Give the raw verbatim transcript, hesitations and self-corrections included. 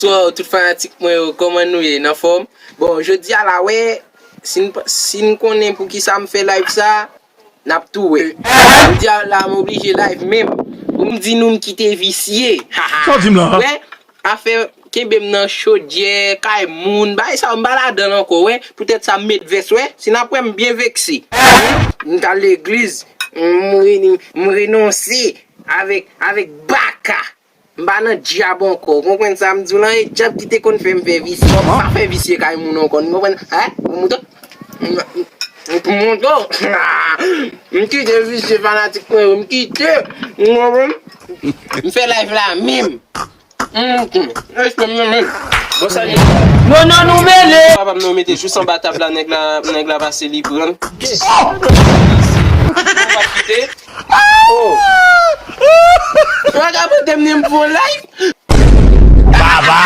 Bonswa, tout fanatik mwen yo, kòman nou ye? N anfòm? Bon, jodi a la, wè, si n, pa- si n konnen pou ki sa m fè live sa, n ap tou wè. Jodi a la, m oblije live menm. Pou m di nou m kite visye. Sa w di m la? Wè, afè kenbe m nan chodyè, kay moun, bagay sa yo, m pa ladan l ankò, wè. Poutèt sa, m met vès, wè. Si n ap wè m byen vekse. M t al legliz, m, reni- m renonse avèk, avèk baka. M pa nan dyab ankò. Ou konprann sa m di w lan? E dyab ki te konn fè m fè visye. M pa fè visye kay moun ankò. Ou konprann? Hein? Ou mouton? M, m, m, pou mouton. M kite visye fanatik mwen yo. M kite. Ou konprann? M fè live la menm. M, m, respè m nan menm. Bon, sa li. Non, non, nou mele. Papa m nan mete jous anba tab la, nèg la, nèg la pase li pran. Ou pa kite. Oh. Ou pa ka pote m nan pou live. Baba.